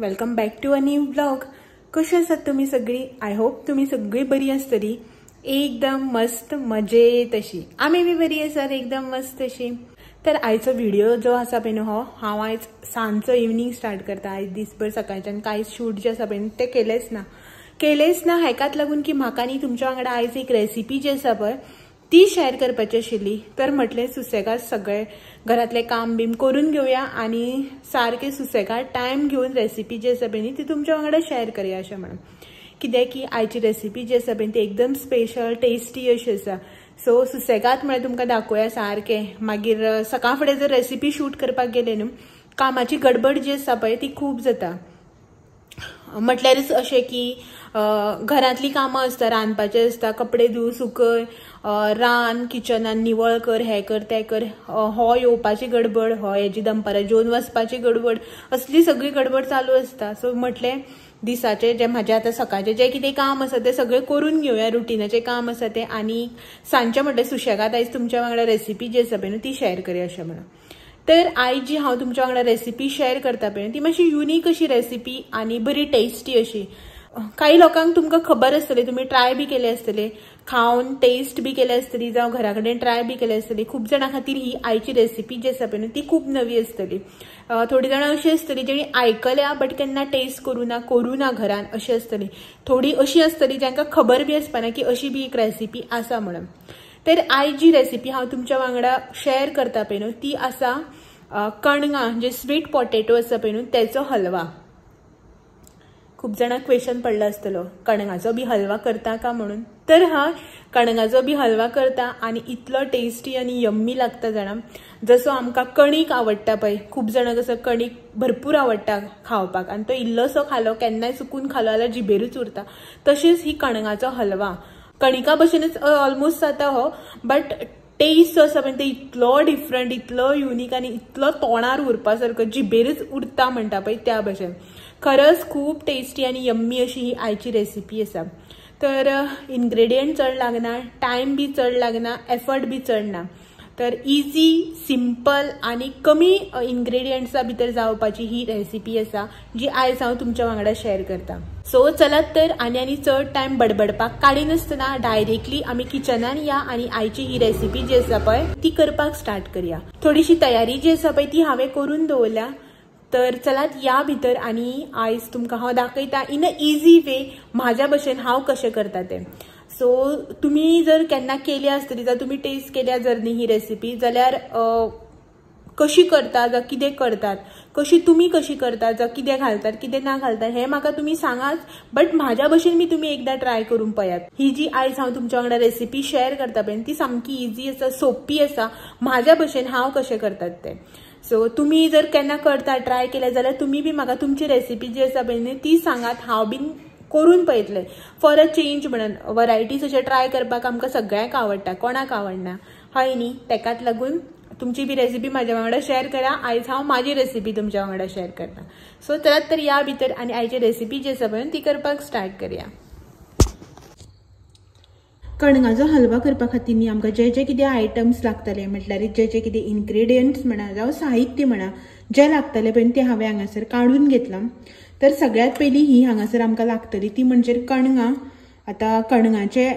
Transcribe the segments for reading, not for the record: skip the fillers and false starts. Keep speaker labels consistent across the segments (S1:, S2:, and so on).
S1: Welcome back to a new vlog. कशी आसात तुम्ही सगळी? I hope तुम्ही सगळी बरी आसतली, एकदम मस्त मजेत अशी. आमी बी बरी आसात, एकदम मस्त अशी. तर आयचो व्हिडिओ जो आसा पळय न्हू, हो हांव आयज सांजचो इवनींग स्टार्ट करता. आयज दिसभर सकाळच्यान कांयच शूट जे आसा पळय ते केलेंच ना हेकाच लागून की म्हाका न्ही तुमच्या वांगडा आयज एक रेसिपी जी आसा पळय ती शेअर करपाची आशिल्ली. तर म्हटलें सुसेगाद सगळे घरातले काम बीम करून घेवया आनी सारके सुसेगाद टायम घेवन रेसिपी जी आसा पळय न्ही ती तुमच्या वांगडा शेअर करया अशें म्हणून. कित्याक की आयची रेसिपी जी आसा पळय ती एकदम स्पेशल टेस्टी अशी आसा. सो सुसेगाद म्हळ्यार तुमकां दाखोवया सारकें. मागीर सकाळ फुडें जर रेसिपी शूट करपाक गेले न्हू, कामाची गडबड जी आसा पळय ती खूब जाता. म्हटल्यारच अशें की घरांतली कामां आसता, रांदपाचें आसता, कपडे धू, सुकय, रान, किचनान निवळ कर, हें कर तें कर, हो येवपाची गडबड, हो हेजी दनपारां जेवन वचपाची गडबड, असली सगळी गडबड चालू आसता. सो म्हटलें दिसाचें जें म्हाजें आतां सकाळचें जें कितें काम आसा तें सगळें करून घेवया, रुटिनाचें काम आसा तें, आनी सांजचें म्हटलें सुशेगाद आयज तुमच्या वांगडा रेसिपी जी आसा पळय न्हू ती शेअर करया अशें म्हणून. तर आयज जी हांव तुमच्या वांगडा रेसिपी शेअर करता पळय ती मातशी युनीक अशी रेसिपी आनी बरी टेस्टी अशी. काही लोकांक तुमकां खबर आसतली, तुमी ट्राय बी केले आसतले, खावन टेस्ट बी केले आसतली, जावं घरा कडेन ट्राय बी केले आसतली. खूब जाणां खातीर ही आयची रेसिपी जी आसा पळय न्हू ती खूब नवी आसतली. थोडी जाणां अशी आसतली जेणी आयकल्या बट केन्ना टेस्ट करूं ना घरान अशी आसतली. थोडी अशी आसतली जांकां खबर बी आसपाना की अशी बी एक रेसिपी आसा म्हणून. तर आयज जी रेसिपी हांव तुमच्या वांगडा शेअर करता पळय न्हू ती आसा कणगां, जे स्वीट पॉटेटो आसा पळय न्हू तेचो हलवा. खूब जाणांक क्वेश्चन पडला आसतलो, कणगाचो बी हलवा करता का म्हणून. तर हा कणगाचो बी हलवा करता आनी इतलो टेस्टी आनी यम्मी लागता जाणा. जसो आमकां कणीक आवडटा पळय, खूब जाणां कसो कणीक भरपूर आवडटा खावपाक आनी तो इल्लोसो खालो, केन्नाय चुकून खालो जाल्यार जिबेरूच उरता. तशीच ही कणगाचो हलवा कणिका भशेनच ऑलमोस्ट जाता हो, बट टेस्ट जो आसा पळय ते इतलो डिफरंट, इतलो युनीक आनी इतलो तोंडार उरपा सारको, जिबेरूच उरता म्हणटा पळय त्या भशेन. खरंच खूब टेस्टी आनी यम्मी अशी ही आयची रेसिपी आसा. तर इन्ग्रेडियंट चड लागना, टायम बी चड लागना, एफर्ट बी चड ना. तर इजी, सिंपल आनी कमी इन्ग्रेडियंट्सा भितर जावपाची ही रेसिपी आसा जी आयज हांव तुमच्या वांगडा शेअर करता. सो चलात तर आनी आनी चड टायम बडबडपाक काडिनासतना डायरेक्टली आमी किचनान या आनी आयची ही रेसिपी जी आसा पळय ती करपाक स्टार्ट करया. थोडीशी तयारी जी आसा पळय ती हांवें करून दवरल्या. तर चलात या भितर आनी आयज तुमकां हांव दाखयता इन अ इजी वे म्हाज्या भशेन हांव कशें करता तें. सो तुमी जर केन्ना केल्या आसतली, जर तुमी टेस्ट केल्या जर न्ही ही रेसिपी जाल्यार कशी करता, जावं कितें करतात, कशी तुमी कशी करतात, जावं कितें घालतात कितें ना घालतात हें म्हाका तुमी सांगाच, बट म्हाज्या भशेन बी तुमी एकदां ट्राय करून पळयात. ही जी आयज हांव तुमच्या वांगडा रेसिपी शेअर करता पळय ती सामकी इजी आसा, सोंपी आसा, म्हाज्या भशेन हांव कशें करतात तें. सो तुमी जर केन्ना करता ट्राय केल्या जाल्यार तुमी बी म्हाका तुमची रेसिपी जी आसा पळय न्ही ती सांगात, हांव बीन करून पळयतलें फॉर अ चेंज म्हणून. वरायटीज अशें ट्राय करपाक आमकां सगळ्यांक आवडटा, कोणाक आवडना हय न्ही. तेकाच लागून तुमची बी रेसिपी म्हाज्या वांगडा शेअर करा. आयज हांव म्हाजी रेसिपी तुमच्या वांगडा शेअर करता. सो चलात तर या भितर आनी आयची रेसिपी जी आसा पळय ती करपाक स्टार्ट करया. कणगाचो हलवा करपा खातीर न्ही आमकां जे जे कितें आयटम्स लागतले, म्हटल्यार जे जे कितें इन्ग्रेडियंट्स म्हणा जावं साहित्य म्हणा जें लागतलें पळय तें हांवें हांगासर काडून घेतलां. तर सगळ्यांत पयलीं ही हांगासर आमकां लागतली ती म्हणजे कणगां. आतां कणगाचे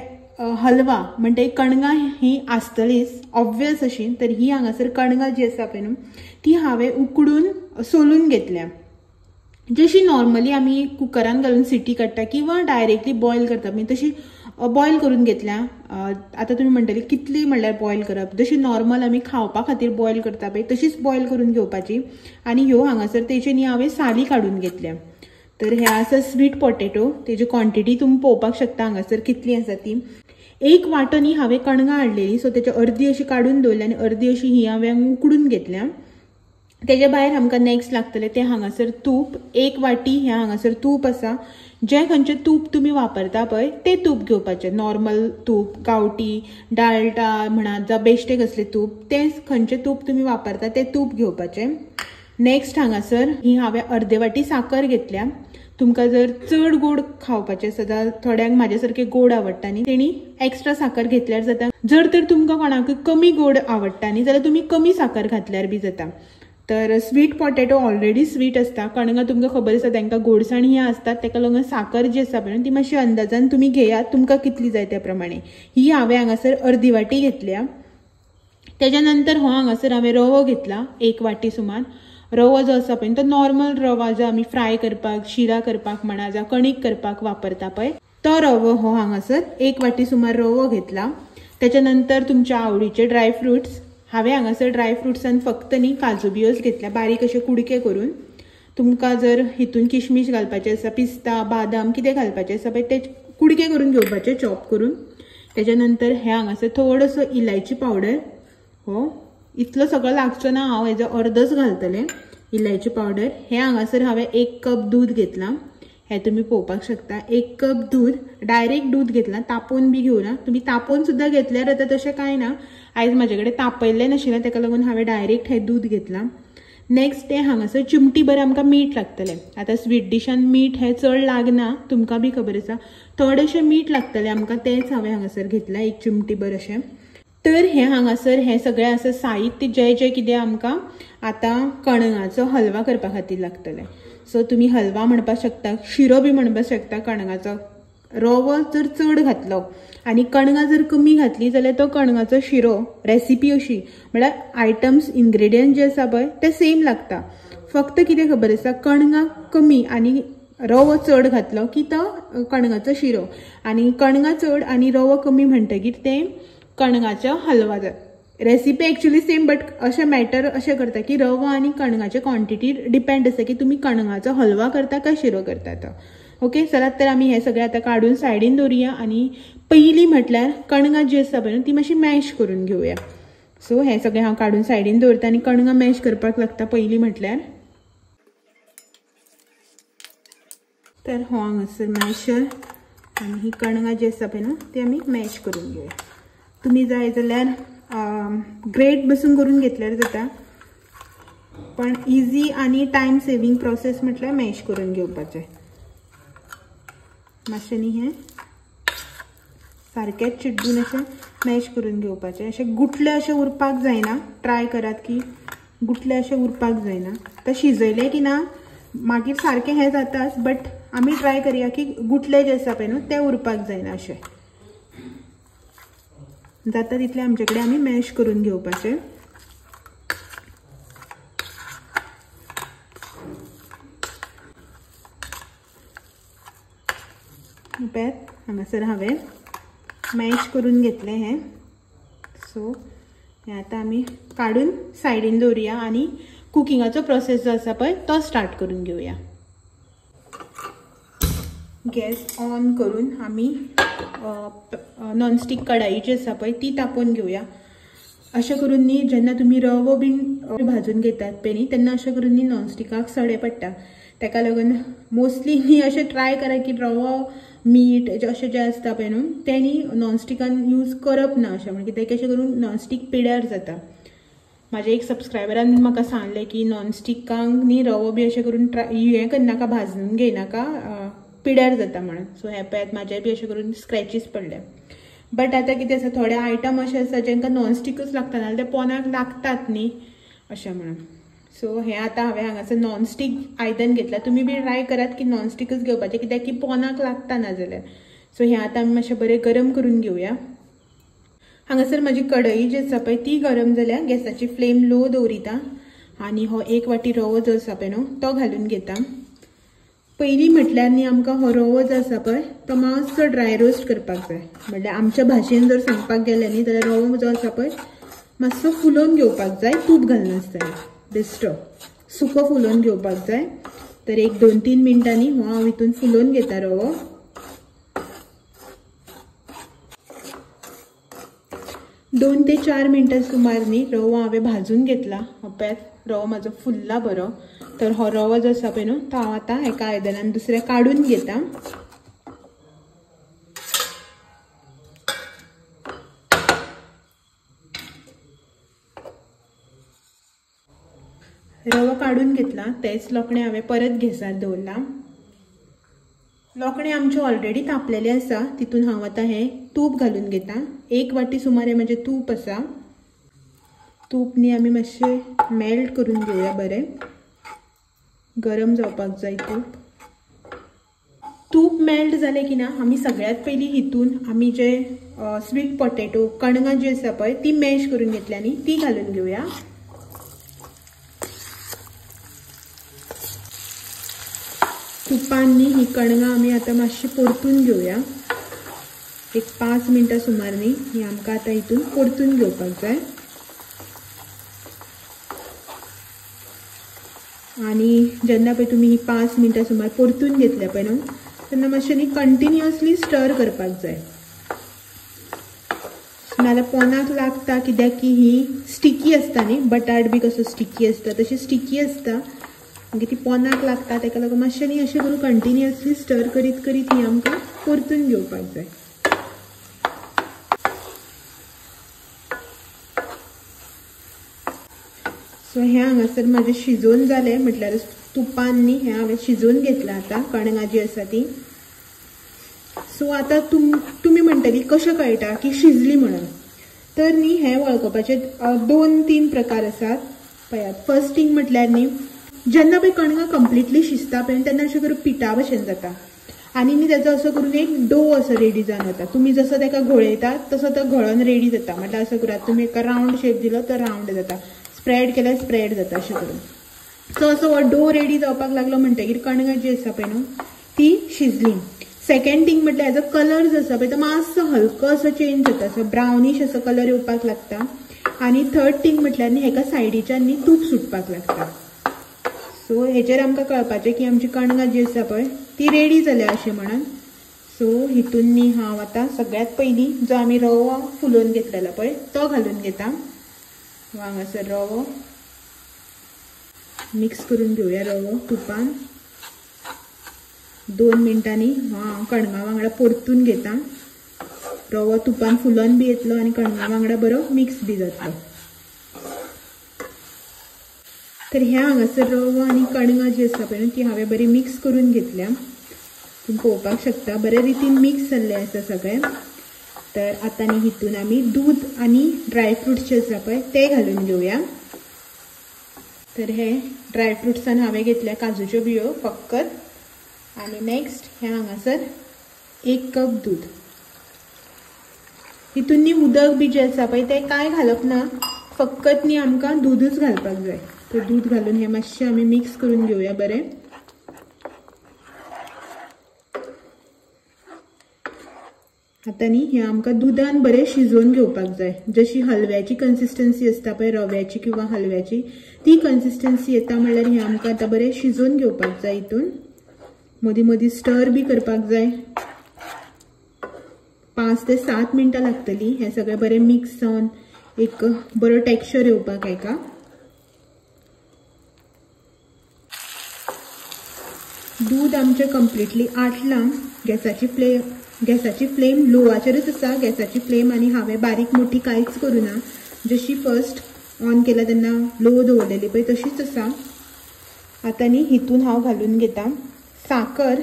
S1: हलवा म्हणटे कणगां ही आसतलीच ऑब्वियस अशी. तर ही हांगासर कणगां जी आसा पळय न्हू ती हांवें उकडून सोलून घेतल्या. जशी नॉर्मली आमी कुकरान घालून सिटी काडटा किंवा डायरेक्टली बॉयल करता पळय तशी बॉयल करून घेतल्या. आतां तुमी म्हणटली कितली म्हणल्यार बॉयल करप, जशी नॉर्मल आमी खावपा खातीर बॉयल करता पळय तशीच बॉयल करून घेवपाची. आनी ह्यो हांगासर तेचे न्ही हांवें साली काडून घेतल्या. तर हे आसा स्वीट पॉटेटो, तेजी क्वॉन्टिटी तुमी पळोवपाक शकता हांगासर कितली आसा ती. एक वांटो न्ही हांवें कणगां हाडलेली, सो तेची अर्दी अशी काडून दवरली आनी अर्दी अशी ही हांवें उकडून घेतल्या. तेजे भायर आमकां नेक्स्ट लागतलें तें हांगासर तूप. एक वाटी हें हांगासर तूप आसा. जें खंयचें तूप तुमी वापरता पळय तें तूप घेवपाचें, नॉर्मल तूप, गांवठी, डालडा म्हणा जावं बेश्टें कसलें तूप, तें खंयचें तूप तुमी वापरता तें तूप घेवपाचें. नेक्स्ट हांगासर ही हांवें अर्दे वाटी साकर घेतल्या. तुमकां जर चड गोड खावपाचें आसा जाल्यार थोड्यांक म्हाजे सारकें गोड आवडटा न्ही तेणी एक्स्ट्रा साकर घेतल्यार जाता. जर तर तुमकां कोणाकूय कमी गोड आवडटा न्ही जाल्यार तुमी कमी साकर घातल्यार बी जाता. तर स्वीट पोटॅटो ऑलरेडी स्वीट आसता, कणगां तुमकां खबर आसा तांकां गोडसाण ही आसता, ताका लागून साकर जी आसा पळय ती मातशी अंदाजान तुमी घेयात, तुमकां कितली जाय त्या प्रमाणे. ही हांवें हांगासर अर्दी वाटी घेतल्या. तेज्या नंतर हो हांगासर हांवें रवो घेतला 1 वाटी सुमार. रवो जो आसा पळय तो नॉर्मल रवा जो आमी फ्राय करपाक, शिरा करपाक म्हणा जावं कणीक करपाक वापरता पळय तो रवो हो हांगासर 1 वाटी सुमार रवो घेतला. तेच्या नंतर तुमच्या आवडीचे ड्राय फ्रुट्स, हांवें हांगासर ड्राय फ्रुट्सान फक्त न्ही काजू बियोच घेतल्या बारीक अशे कुडके करून. तुमकां जर हितून किशमीश घालपाचें आसा, पिस्ता, बादाम कितें घालपाचें आसा पळय ते कुडके करून घेवपाचे चॉप करून. तेच्या नंतर हे हांगासर थोडोसो इलायची पावडर, हो इतलो सगळो लागचो ना, हांव हेजो अर्दोच घालतलें इलायची पावडर. हे हांगासर हांवें 1 कप दूद घेतलां, हे तुमी पळोवपाक शकता. 1 कप दूद, डायरेक्ट दूद घेतलां, तापोवन बी घेवना. तुमी तापोवन सुद्दां घेतल्यार जाता, तशें कांय ना. आयज म्हाजे कडेन तापयल्लें नाशिल्लें ताका लागून हांवें डायरेक्ट हें दूद घेतलां. नेक्स्ट तें हांगासर चिमटी भर आमकां मीठ लागतलें. आतां स्वीट डिशान मीठ हें चड लागना, तुमकां बी खबर आसा. थोडेशें मीठ लागतलें आमकां, तेंच हांवें हांगासर घेतलां 1 चिमटी भर अशें. तर हें हांगासर हें सगळें आसा साहित्य जें जें कितें आमकां आतां कणगाचो हलवा करपा खातीर लागतलें. सो तुमी हलवा म्हणपाक शकता, शिरो बी म्हणपाक शकता. कणगाचो रवो जर चड घातलो आनी कणगां जर कमी घातली जाल्यार तो कणगाचो शिरो रेसिपी अशी म्हळ्यार आयटम्स इन्ग्रेडियंट जे आसा पळय ते सेम लागता, फक्त कितें खबर आसा कणगां कमी आनी रवो चड घातलो की तो कणगाचो शिरो, आनी कणगां चड आनी रवो कमी म्हणटगीर तें कणगाचो हलवा जाता. रेसिपी एक्चुअली सेम बट अशें मॅटर अशें करता की रवो आनी कणगाचे क्वॉन्टिटी डिपेंड आसा की तुमी कणगाचो हलवा करता काय शिरो करता तो. ओके, चलात तर आमी हें सगळें आतां काडून सायडीन दवरुया आनी पयलीं म्हटल्यार कणगां जी आसा पळय ती मातशी मॅश करून घेवया. सो हें सगळें हांव काडून सायडीन दवरता आनी कणगां मॅश करपाक लागता पयलीं म्हटल्यार. तर हो हांगासर मॅशर आनी ही कणगां जी आसा पळय न्हू ती आमी मॅश करून घेवया. तुमी जाय जाल्यार ग्रेट बसून करून घेतल्यार जाता, पण इजी आनी टायम सेविंग प्रोसेस म्हटल्यार मॅश करून घेवपाचें. मातशें न्ही हें सारकेंच चिड्डून अशें मॅश करून घेवपाचें. अशें गुटले अशें उरपाक जायना, ट्राय करात की गुटले अशें उरपाक जायना. तर शिजयलें की ना मागीर सारकें हें जाताच, बट आमी ट्राय करया की गुटले जे आसा पळय न्हू ते उरपाक जायना. अशें जाता तितलें आमचे कडेन आमी मॅश करून घेवपाचें. पळयात हांगासर हांवें मॅश करून घेतलें हें. सो हें आतां आमी काडून सायडीन दवरुया आनी कुकिंगाचो प्रोसेस जो आसा पळय तो स्टार्ट करून घेवया. गॅस ऑन करून आमी नॉनस्टीक कढाई जी आसा पळय ती तापोवन घेवया. अशें करून न्ही जेन्ना तुमी रवो बीन भाजून घेतात पळय न्ही तेन्ना अशें करून न्ही नॉनस्टिकाक सडे पडटा, ताका लागून मोस्टली न्ही अशें ट्राय करा की रवो मीठ अशें जें आसता पळय न्हू तें न्ही नॉनस्टिकान यूज करप ना. अशें म्हणजे कित्याक अशें करून नॉनस्टीक पिड्यार जाता. म्हाज्या एक सबस्क्रायबरान म्हाका सांगलें की नॉनस्टिकांक न्ही रवो बी अशें करून ट्राय हें करनाका, भाजून घेयनाका, पिड्यार जाता म्हणून. सो हें पळयात म्हाजे बी अशें करून स्क्रॅचीस पडले. बट आतां कितें आसा थोडे आयटम अशे आसा जांकां नॉनस्टिकूच लागता, नाजाल्यार ते पोनाक लागतात न्ही अशें म्हणून. सो हें आतां हांवें हांगासर नॉनस्टीक आयदन घेतलां. तुमी बी ट्राय करात की नॉनस्टिकूच घेवपाचें, कित्याक की पोनाक लागता नाजाल्यार. सो हें आतां आमी मातशें बरें गरम करून घेवया. हांगासर म्हाजी कढई जी आसा पळय ती गरम जाल्या, गॅसाची फ्लेम लो दवरिता आनी हो 1 वाटी रवो जो आसा पळय न्हू तो घालून घेता. पयलीं म्हटल्यार न्ही आमकां हो रवो जो आसा पळय तो मातसो ड्राय रोस्ट करपाक जाय. म्हटल्यार आमच्या भाशेन जर सांगपाक गेलें न्ही जाल्यार रवो जो आसा पळय मातसो फुलोवन घेवपाक जाय, तूप घालनासतना बेश्टो सुको फुलोवन घेवपाक जाय. तर 1 2-3 मिनटांनी हो हांव हितून फुलोवन घेता रवो. 2 ते 4 मिनटां सुमार न्ही रवो हांवें भाजून घेतला. पळयात रवो म्हाजो फुल्ला बरो. तर हो रवो जो आसा पळय न्हू तो हांव आतां एका आयदनान दुसऱ्या काडून घेता. रवो काडून घेतला तेच लोकणें हांवें परत गॅसार दवरलां. लोकणें आमचें ऑलरेडी तापलेलें आसा, तितून हांव आतां हें तूप घालून घेता. 1 वाटी सुमार हें म्हाजें तूप आसा. तूप न्ही आमी मातशें मेल्ट करून घेवया, बरें गरम जावपाक जाय तूप। तूप मेल्ट जालें की ना आमी सगळ्यात पयलीं हितून आमी जे स्वीट पोटेटो कणगां जी आसा पळय ती मॅश करून घेतल्या न्ही ती घालून घेवया। तुपान न्ही ही कणगां आमी आतां मातशी परतून घेवया। एक 5 मिनटां सुमार न्ही ही आमकां आतां हितून परतून घेवपाक जाय। आनी जेन्ना पळय तुमी ही 5 मिनटां सुमार परतून घेतल्या पळय न्हू तेन्ना मातशें न्ही कंटिन्युअसली स्टर करपाक जाय, नाजाल्यार पोनाक लागता, कित्याक की ही स्टिकी आसता न्ही, बटाट बी कसो स्टिकी आसता तशी स्टिकी आसता, मागीर ती पोनाक लागता। ताका लागून मातशें न्ही अशें करून कंटिन्युअसली स्टर करीत करीत ही आमकां परतून घेवपाक जाय। सो हें हांगासर म्हाजें शिजोवन जालें, म्हटल्यार तुपान न्ही हें हांवें शिजोवन घेतलां आतां कणगां जी आसा ती। सो आतां तुमी म्हणटली कशें कळटा की शिजली म्हणून, तर न्ही हें वळखपाचे 2-3 प्रकार आसात। पळयात, फर्स्ट थिंग म्हटल्यार न्ही जेन्ना पळय कणगां कंप्लिटली शिजता पळय तेन्ना अशें करून पिठा भशेन जाता आनी न्ही तेजो असो करून एक डो असो रेडी जावन वता। तुमी जसो ताका घोळयतात तसो तो घोळोन रेडी जाता, म्हटल्यार असो करात तुमी एका रावंड शेप दिलो तो रावंड जाता, स्प्रेड केल्यार स्प्रेड जाता अशें करून। सो असो हो डो रेडी जावपाक लागलो म्हणटगीर कणगां जी आसा पळय न्हू ती शिजली। सेकंड थिंग म्हटल्यार हेजो कलर जो आसा पळय तो मातसो हलको असो चेंज जाता, असो ब्रावनीश असो कलर येवपाक लागता। आनी थर्ड थिंग म्हटल्यार न्ही हेका सायडीच्यान न्ही तूप सुटपाक लागता। सो हेचेर आमकां कळपाचें की आमची कणगां जी आसा पळय ती रेडी जाल्या अशें म्हणून। सो हितून न्ही हांव आतां सगळ्यात पयलीं जो आमी रवो फुलोवन घेतलेलो पळय तो घालून घेता। हांगासर रवो मिक्स करून घेवया, रवो तुपान 2 मिनटांनी हांव कणगां वांगडा परतून घेता। रवो तुपान फुलोन बी येतलो आनी कणगां वांगडा बरो मिक्स बी जातलो। तर ह्या हांगासर रवो आनी कणगां जी आसा पळय ती हांवें बरी मिक्स करून घेतल्या, तुमी पळोवपाक शकता बरे रितीन मिक्स जाल्लें आसा सगळें। तर आतां न्ही हितून आमी दूद आनी ड्रायफ्रुट्स जे आसा पळय ते घालून घेवया। तर हे ड्रायफ्रुट्सान हांवें घेतल्या काजूच्यो बियो फकत, आनी नेक्स्ट हे हांगासर 1 कप दूद। हितून न्ही उदक बी जें आसा पळय तें कांय घालप ना, फकत न्ही आमकां दूदच घालपाक जाय। तर दूद घालून हे मातशें आमी मिक्स करून घेवया बरें। आतां न्ही हें आमकां दुदान बरें शिजोवन घेवपाक जाय। जशी हलव्याची कन्सिस्टन्सी आसता पळय रव्याची किंवा हलव्याची ती कन्सिस्टन्सी येता म्हणल्यार हें आमकां आतां बरें शिजोवन घेवपाक जाय। हितून मदीं मदीं स्टर बी करपाक जाय। 5 ते 7 मिनटां लागतलीं हें सगळें बरें मिक्स जावन एक बरो टेक्स्चर येवपाक हेका। दूद आमचें कंप्लिटली आटलां, गॅसाची फ्लेम लोवाचेरच आसा गॅसाची फ्लेम, आनी हांवें बारीक मोठी कांयच करूं ना, जशी फर्स्ट ऑन केला तेन्ना लो दवरलेली पळय तशीच आसा। आतां न्ही हितून हांव घालून घेता साकर,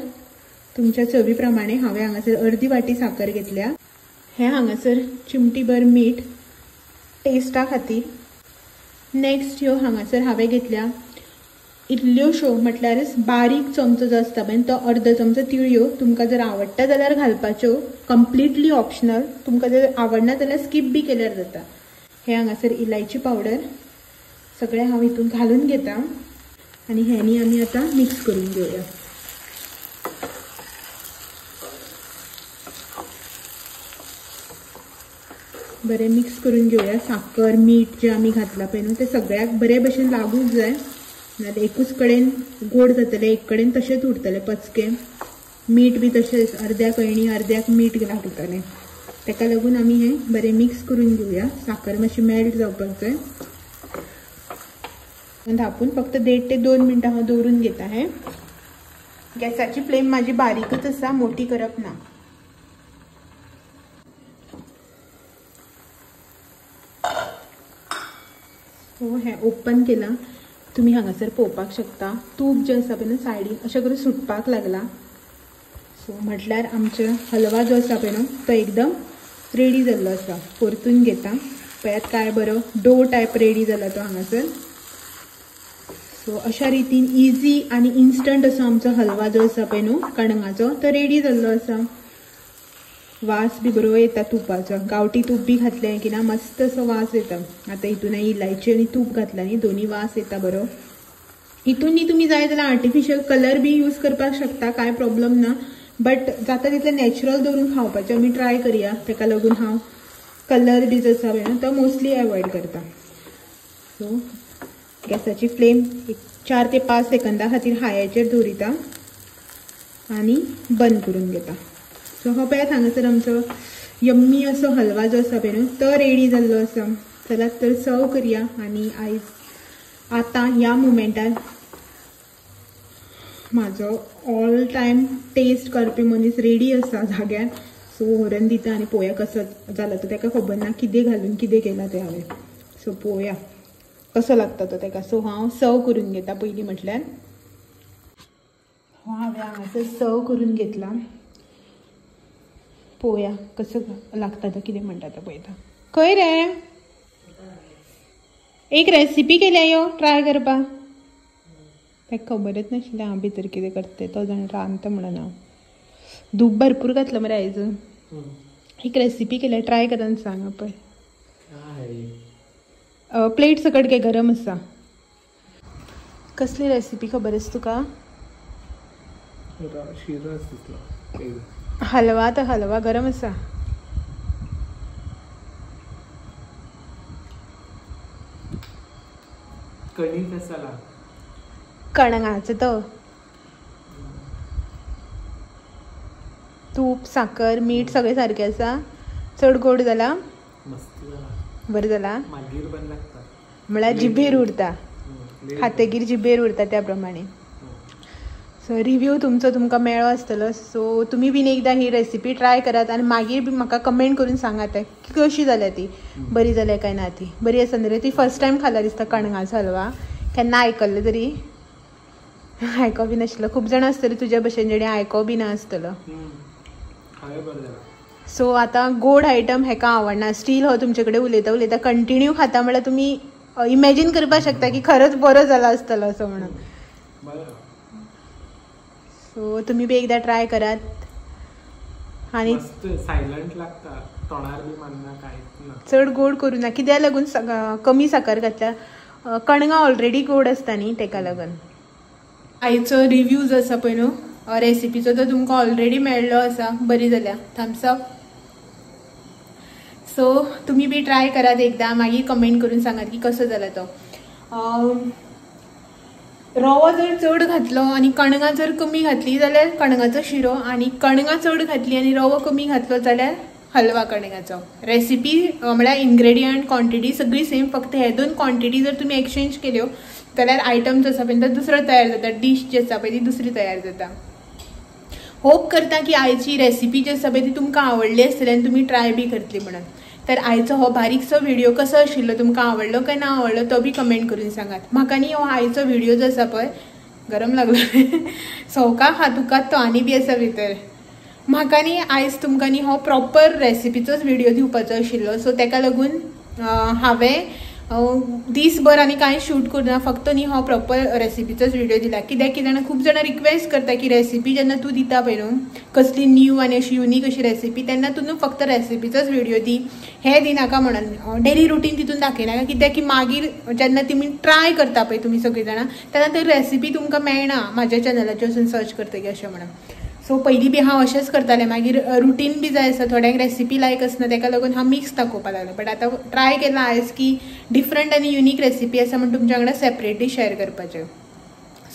S1: तुमच्या चवी प्रमाणे हांवें हांगासर अर्दी वाटी साकर घेतल्या। हें हांगासर चिमटीभर मीठ टेस्टा खातीर। नेक्स्ट ह्यो हांगासर हांवें घेतल्या इल्ल्योश्यो, म्हटल्यारच बारीक चमचो जो आसता पळय तो अर्द चमचो तिळयो। तुमकां जर आवडटा जाल्यार घालपाच्यो, कंप्लिटली ऑप्शनल, तुमकां जर आवडना जाल्यार स्कीप बी केल्यार जाता। हे हांगासर इलायची पावडर सगळें हांव हितून घालून घेता आनी हें न्ही आमी आतां मिक्स करून घेवया। बरें मिक्स करून घेवया। साकर मीठ जें आमी घातलां पळय न्हू तें सगळ्याक बरे भशेन लागूंक जाय, नाजाल्यार एकूच कडेन गोड जातलें, एक कडेन तशेंच उरतलें पचकें। मीठ बी तशेंच अर्द्याक अळणी अर्द्याक मीठ लागतलें, ताका लागून आमी हें बरें मिक्स करून घेवया। साकर मातशी मेल्ट जावपाक जाय। धापून फक्त 1.5 ते 2 मिनटां हांव दवरून घेता। हें गॅसाची फ्लेम म्हाजी बारीकच आसा, मोठी करप ना। सो हें ओपन केलां, तुमी हांगासर पळोवपाक शकता तूप जें आसा पळय न्हू सायडीन अशें करून सुटपाक लागलां। सो म्हटल्यार आमचो हलवा जो आसा पळय न्हू तो एकदम रेडी जाल्लो आसा। परतून घेता। पळयात काय बरो डो टायप रेडी जाला तो हांगासर. सो अशा रितीन इजी आनी इन्स्टंट असो आमचो हलवा जो आसा पळय न्हू कणंगाचो तो रेडी जाल्लो आसा. वास बी बरो येता तुपाचो, गांवठी तूप बी घातलें की ना मस्त असो वास येता. आतां हितून इलायची आनी तूप घातलां न्ही, दोनी वास येता बरो. हितून न्ही तुमी जाय जाल्यार आर्टिफिशियल कलर बी यूज करपाक शकता, कांय प्रॉब्लम ना, बट जाता तितलें नॅचरल दवरून खावपाचें आमी ट्राय करया. ताका लागून हांव कलर बी जो आसा पळय तो मोस्टली एवॉयड करता. सो गॅसाची फ्लेम एक 4 ते 5 सेकंदा खातीर हायाचेर दवरिता आनी बंद करून घेता. सो हो पळयात हांगासर आमचो यम्मी असो हलवा जो आसा पळय न्हू तो रेडी जाल्लो आसा. चलात तर सर्व करया. आनी आयज आतां ह्या मुमेंटार म्हाजो ऑल टायम टेस्ट करपी मनीस रेडी आसा जाग्यार. सो व्हरून दिता आनी पळोवया कसो जाला तो. ताका खबर ना कितें घालून कितें केलां तें हांवें. सो पळोवया कसो लागता तो ताका. सो हांव सर्व करून घेता पयलीं म्हटल्यार. हो हांवें हांगासर सर्व करून घेतला, पळोवया कसो लागता तो, कितें म्हणटा तो पळयता. खंय रे एक रेसिपी केल्या यो ट्राय करपाक. ताका खबरच नाशिल्लें हांव भितर कितें करता, तो जाण रांदता म्हणून. हांव धूप भरपूर घातलं मरे आयज. एक रेसिपी केल्या ट्राय करून सांग पळय. प्लेट सकट घे, गरम आसा. कसली रेसिपी खबर आसा तुका? हलवा. तर हलवा गरम आसा. कणंगाचो तो तूप साकर मीठ सगळें सारकें आसा. चड गोड जाला, बरें जाला, म्हळ्यार जिबेर उरता, खातगीर जिबेर उरता त्या प्रमाणे. सो रिव्यू तुमचो तुमकां मेळ्ळो आसतलो. सो तुमी बीन एकदां ही रेसिपी ट्राय करात आनी मागीर बी म्हाका कमेंट करून सांगात की कशी जाल्या ती, बरी जाल्या काय ना ती. बरी आसा न्ही रे ती? फर्स्ट टायम खाला दिसता कणंगाचो हलवा. केन्ना आयकल्लें तरी? आयको बी नाशिल्लो. खूब जाणां आसतली तुज्या भशेन जेणे आयको बी ना आसतलो. सो आतां गोड आयटम हेका आवडना, स्टील हो तुमचे कडेन उलयता उलयता कंटिन्यू खाता म्हळ्यार तुमी इमॅजीन करपाक शकता की खरंच बरो जाला आसतलो असो म्हणून. सो तुमी बी एकदां ट्राय करात. आनी
S2: सायलंट लागता, तोंडार बी मारना, कांयच ना.
S1: चड गोड करूं ना, कित्याक लागून कमी साकर घातल्या, कणगां ऑलरेडी गोड आसता न्ही तेका लागून. आयचो रिव्यू जो आसा पळय न्हू रेसिपीचो तो तुमकां ऑलरेडी मेळ्ळो आसा, बरी जाल्या, थम्स अप. सो तुमी बी ट्राय करात एकदां, मागीर कमेंट करून सांगात की कसो जाला तो. रवो जर चड घातलो आनी कणगां जर कमी घातली जाल्यार कणगाचो शिरो, आनी कणगां चड घातली आनी रवो कमी घातलो जाल्यार हलवा कणगाचो. रेसिपी म्हळ्यार इन्ग्रेडियंट क्वॉन्टिटी सगळी सेम, फक्त हे दोन क्वॉन्टिटी जर तुमी एक्सचेंज केल्यो जाल्यार आयटम जो आसा पळय तो दुसरो तयार जाता, डीश जी आसा पळय ती दुसरी तयार जाता. होप करता की आयची रेसिपी जी आसा पळय ती तुमकां आवडली आसतली आनी तुमी ट्राय बी करतली म्हणून. तर आयचो हो बारीकसो व्हिडिओ कसो आशिल्लो, तुमकां आवडलो काय ना आवडलो तो बी कमेंट करून सांगात. म्हाका न्ही हो आयचो व्हिडिओ जो आसा पळय गरम लागलो सवका खा तुका तो आनी बी आसा भितर. म्हाका न्ही आयज तुमकां न्ही हो प्रॉपर रेसिपीचोच व्हिडिओ दिवपाचो आशिल्लो. सो तेका लागून हांवें दीसभर आनी कांय शूट करूना, फक्त न्ही हो प्रॉपर रेसिपीचोच व्हिडिओ दिला. कित्याक कितें जाणां खूब जाणां रिक्वेस्ट करता की रेसिपी जेन्ना तूं दिता पळय न्हू कसली न्यू आनी अशी युनीक अशी रेसिपी, तेन्ना तूं न्हू फक्त रेसिपीचोच व्हिडिओ दी, हें दिनाका म्हणून डेली रुटीन तितून दाखयनाका. कित्याक की मागीर जेन्ना तुमी ट्राय करता पळय तुमी सगळीं जाणां तेन्ना ती रेसिपी तुमकां मेळना म्हाज्या चॅनलाचेर वचून सर्च करतकीर अशें म्हणून. सो पयलीं बी हांव अशेंच करतालें, मागीर रुटीन बी जाय आसता, थोड्यांक रेसिपी लायक आसना तेका लागून हांव मिक्स दाखोवपाक लागलें. बट आतां ट्राय केलां आयज की डिफरंट आनी युनीक रेसिपी आसा म्हण तुमच्या वांगडा सेपरेटली शेअर करपाचें.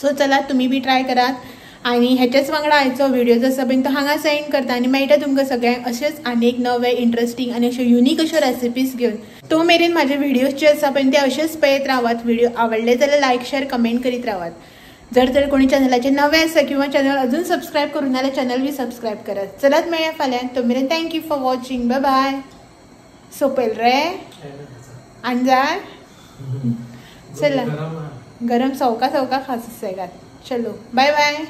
S1: सो चलात तुमी बी ट्राय करात आनी हेच्याच वांगडा आयचो व्हिडिओ जो आसा पळय तो हांगा सेंड करता आनी मेळटा तुमकां सगळ्यांक अशेंच आनी एक नवे इंट्रस्टींग आनी अश्यो युनीक अश्यो रेसिपीज घेवन. तो मेरेन म्हाजे व्हिडियोज जे आसा पळय ते अशेच पळयत रावात. व्हिडिओ आवडले जाल्यार लायक शेअर कमेंट करीत रावात. जर तर कोणी चॅनलाचे नवे आसा किंवा चॅनल अजून सबस्क्रायब करूं ना जाल्यार चॅनल बी सबस्क्रायब करात. चलात मेळया फाल्यां, तो मेरेन thank you for watching, bye bye. सोंपेल रे आनी जाय चला गरम सवका सवका खास. चलो बाय बाय.